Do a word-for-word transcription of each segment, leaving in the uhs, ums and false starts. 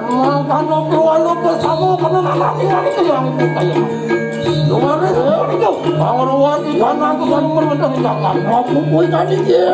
Mangkana keluarga bersama kena lalaki lagi ke yang itu kaya. Luar itu, pangeruan di sana aku baru berbentuk jangan. Aku pun tadi dia.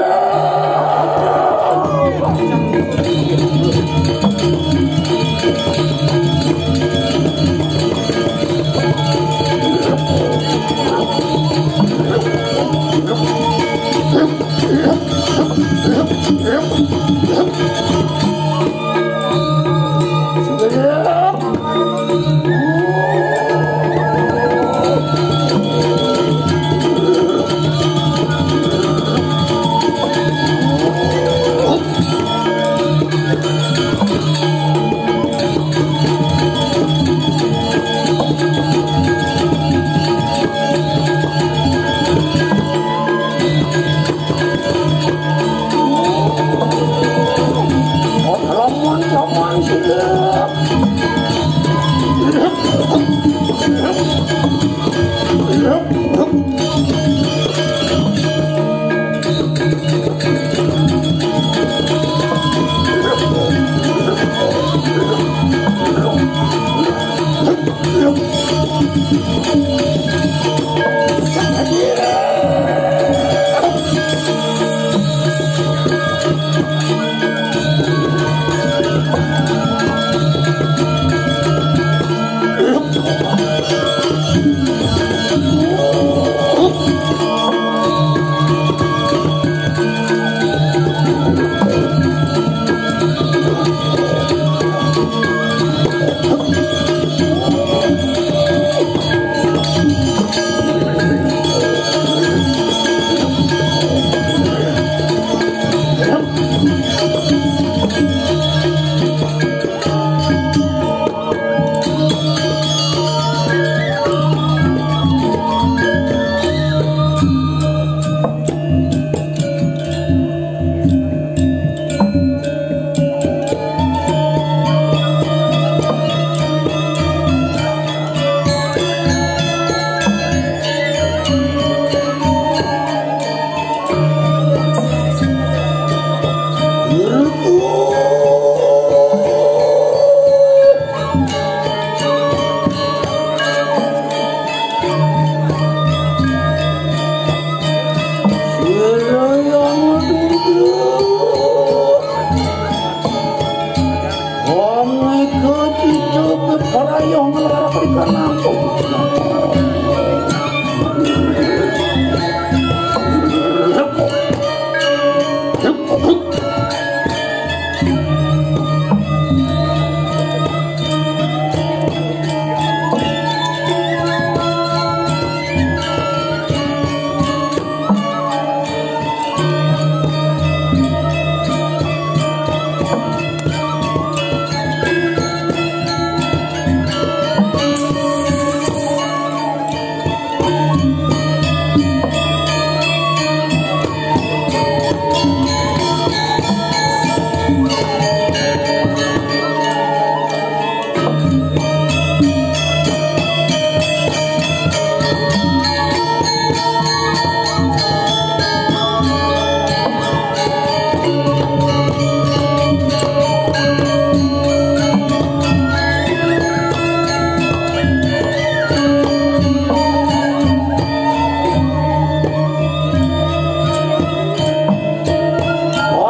Wong iku cucu keparayong lara berikan aku.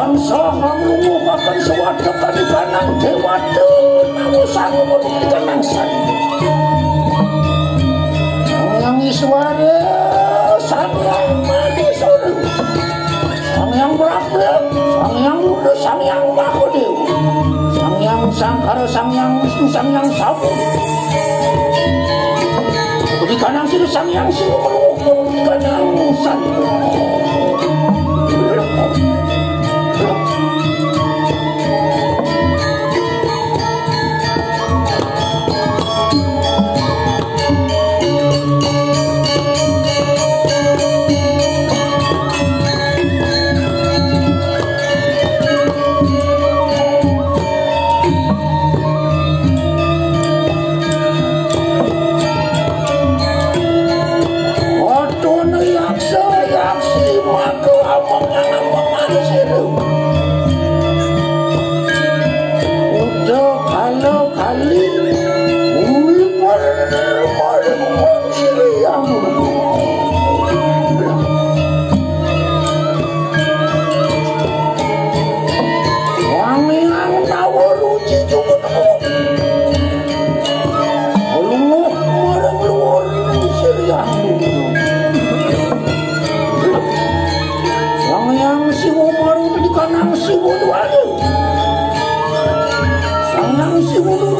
Bangsa kang lumuh akan sewadekan kanang dewata, namu sangu menunggu kanang sari. Sang Hyang Iswara, Sang Hyang Maniswara, Sang Hyang Prabya, Sang Hyang Rudra, Sang Hyang Mahadewa, Sang Hyang Sangkara, Sang Hyang Wisnu, Sang Hyang Sabu. Budi kanang sira Sang Hyang Siwa, budi kanang sari.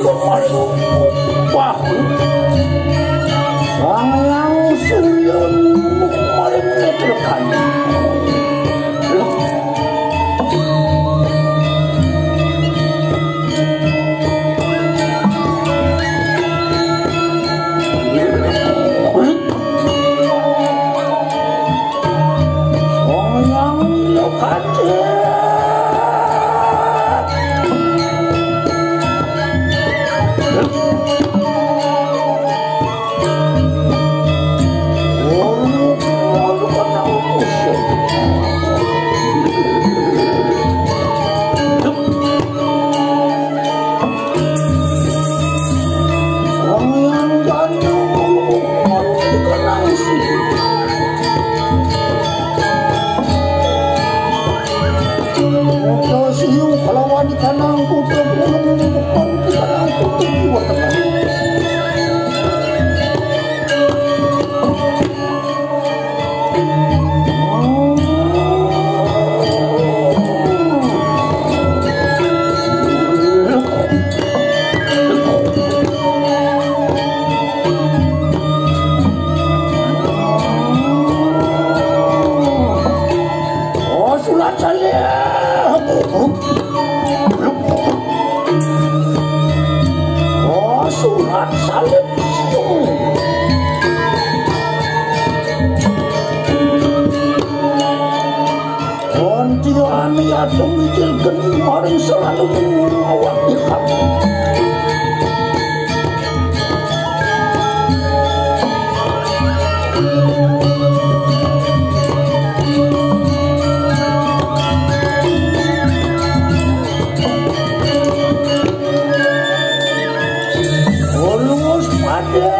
Paling upah. Sang Hyang Surya maring netrekan. Sang Hyang Nila Kancil. Siu kalawan kanang putra pulung bukan kanang putra Jawa Tengah. Oh, surat salib. Oh, surat salib. Kontian ya tumikil geni maring selalu awak ikhlas. Ulus padet.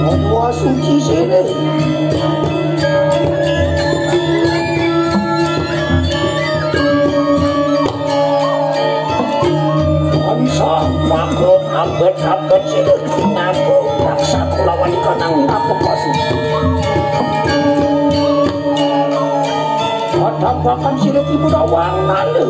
Wadwa suci sini. Bangsa makhluk abet-abet sini ngaku paksa kulawan ikanang ngaku pasuci. Padapakan sirip ibu dawang nale.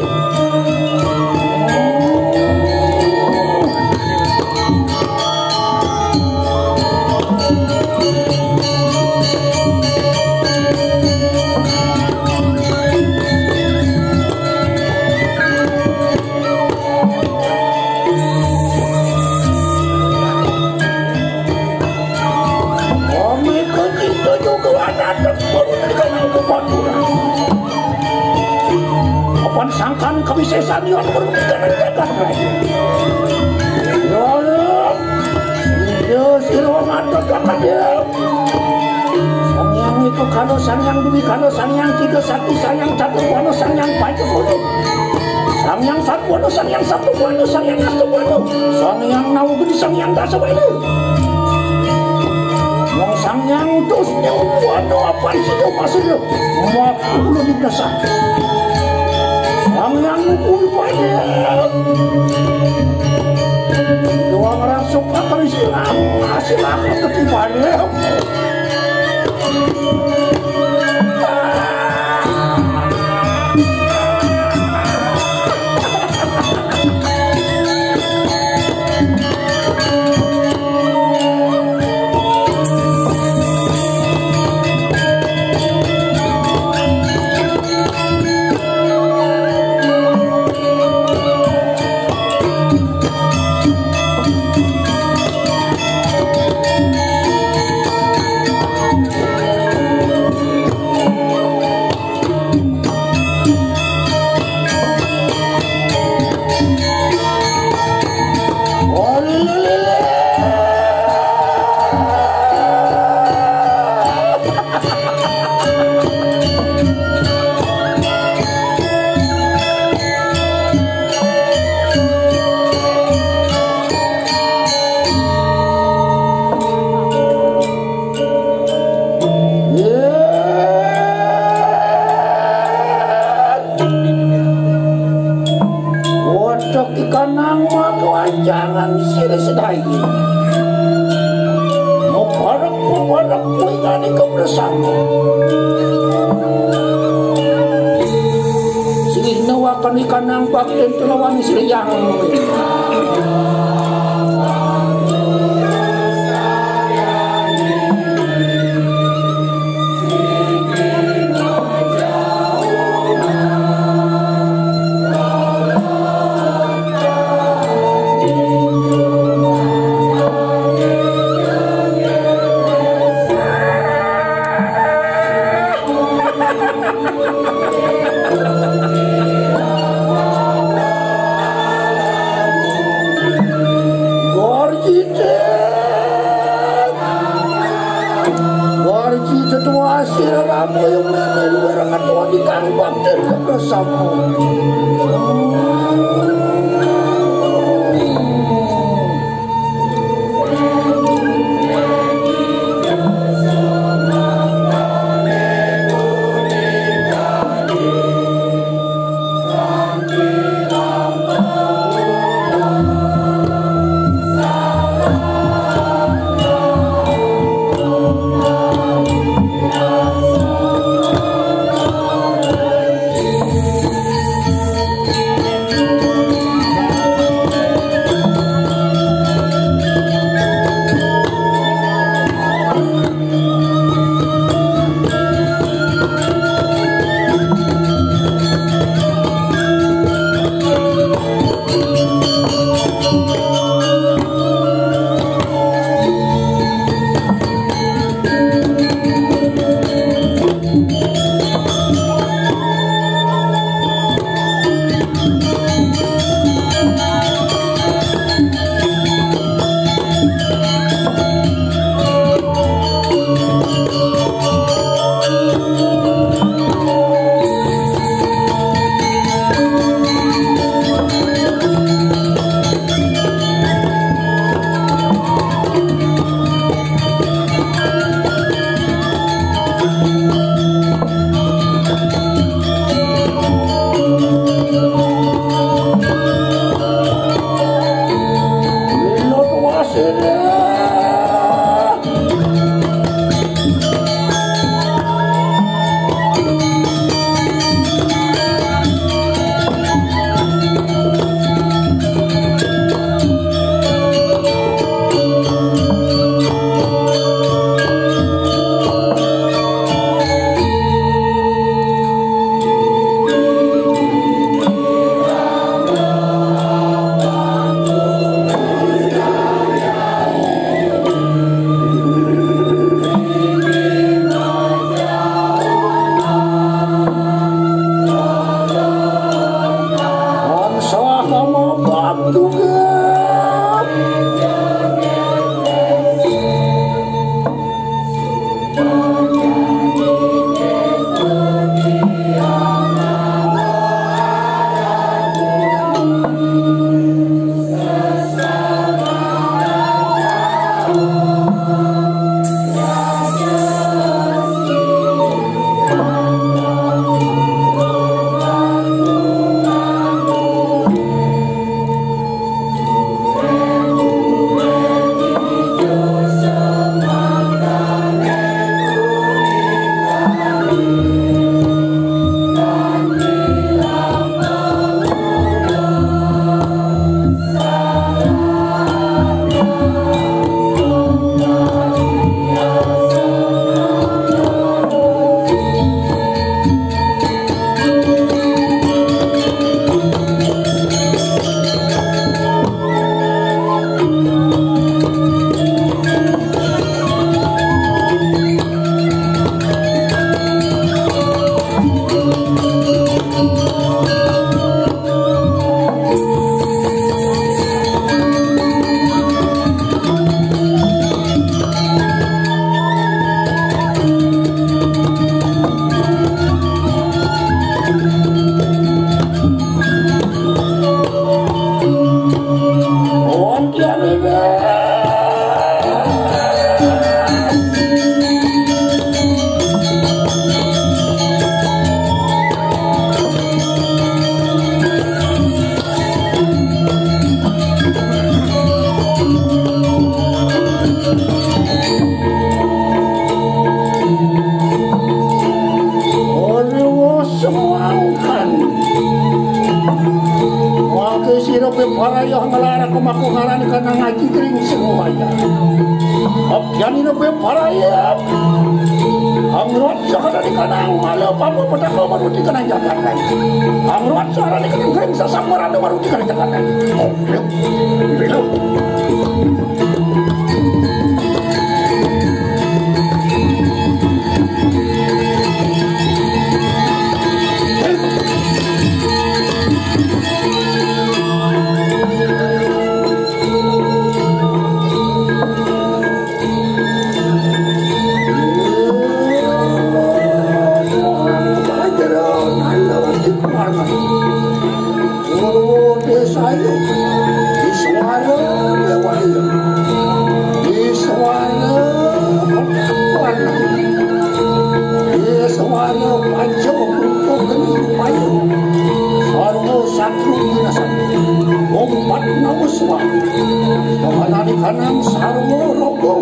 Kami kecil juga ada tempat dengan aku. Apan sangkan kawisésan yon berhubungan dengan jagat raya. Ya Allah, iya sira ngatur jagat ya. Sang Hyang itu kalo Sang Hyang Dwi kalo Sang Hyang Tiga Sakti Sang Hyang Catur Wano Sang Hyang Panca Kolo. Sang Hyang Satwano Sang Hyang Satwano Sang Hyang Astwano Sang Hyang Nawa Geni Sang Hyang Dasawali. Wong Sang Hyang Dusnya Wano apan sida masih. Makulun ing dasar. Sang Hyang Nukul Pade. Doang rasuk kakang silang, silang ketibane. Kuwi ngene kok bersama. Sing nawakan ikan nang bakten kelawan Sri Yang. Warji tetua asir ramu yang melu orang tua di kangkung dan bersama. Yan ina kuwi parayap. Amrot sakadane kanang mala papa petaka baru dikenang jagat lain. Amrot sakadane kanang gering sasam merana baru dikenang jagat lain. Oh, belum. Belum. Iswara Dewaya. Iswara Dewaya. Iswara Panca Buka Geni Upaya. Sarwa satru binasan. Ompat nama swaha. Sakanane kanang sarwa rogo.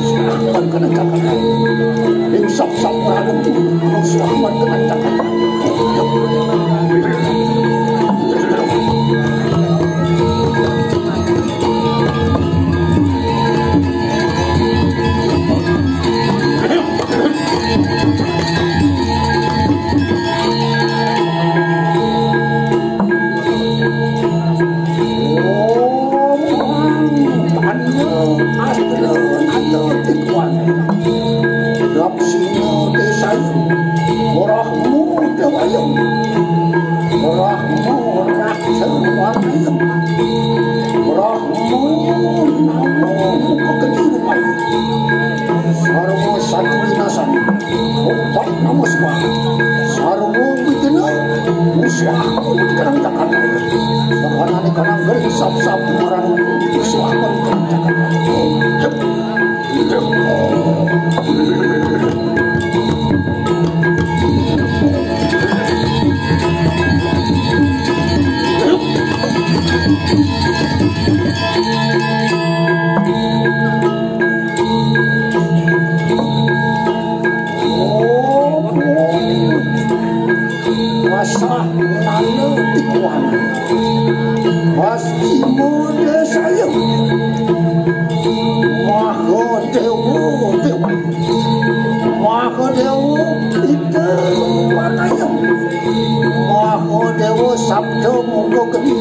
Selamat kena cakap. Insap sap ragu. Selamat kena cakap. Brahmu Dewayung. Brahmu Raksa Warnayung. Brahmu Namo Muka Geni Rupayu. Sarwa satru binasan. Ompat nama swaha. Sarwa wigna. Muswaha dikenang jagat. Sakanane kanang gering sap-sap marang. Muswaha dikenang jagat. Wasah nana tikuan. Pasti mode saya. Mahadewa Dewa. Mahadewa Ida Wanayam. Mahadewa Sabda Muka Geni.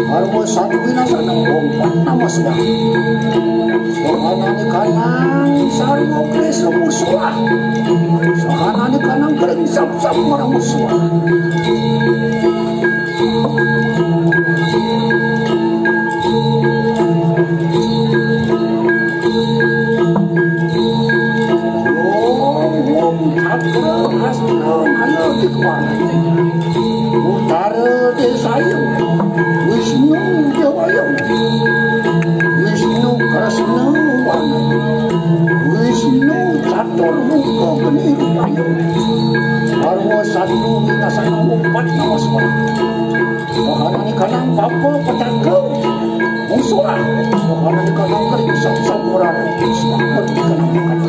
Sarwa satru binasan. Ompat nama swaha. Sakanane kanang sarwa kresa muswaha. Sakanane kanang gering sap-sap marang muswaha. Om Om Cakra Hasna Nala Dikwana. Utara Desaya. Wisnu Dewaya. Wisnu Kresna Wana. Wisnu Catur Muka Geni Rupaya. Sarwa satru binasan. Ompat nama swaha. Sakanane kanang papa petaka. Muswaha. Sakanane kanang gering sap-sap marang. Selamat dikenang jagat.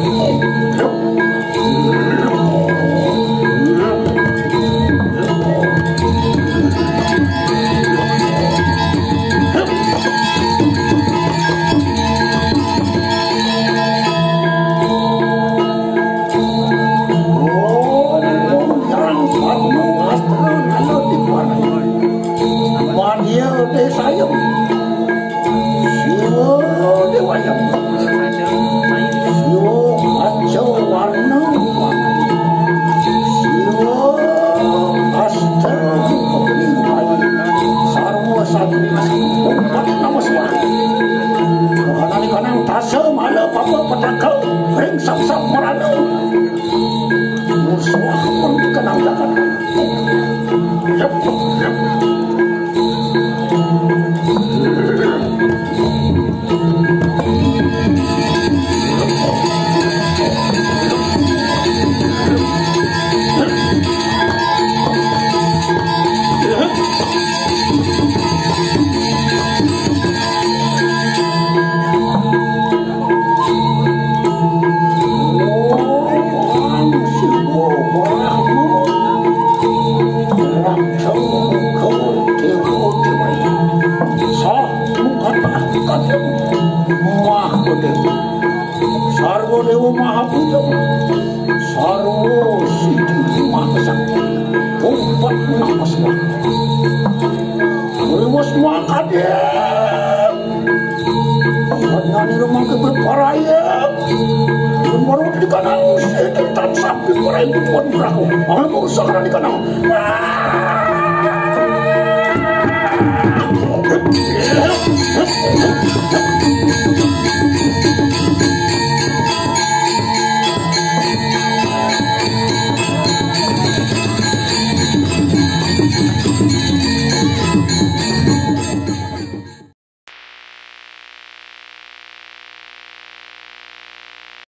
Madya Desayam. Siwa Dewayam. Siwa Aja Warna. Siwa Asta Rupani. Sarwa Satri. Ompat nama swaha. Sakanane kanang tasa mala papa petaka. Ring sap-sap marana. Muswaha pun dikenang jagat. Aku jam saro siji mata sakti. Obat napas mah. Lewas makan ya. Obat nani rumah ke beparaya. Menurut di kanan musuh tentang sampai parai bukan beraku. Alam usaha di kanan.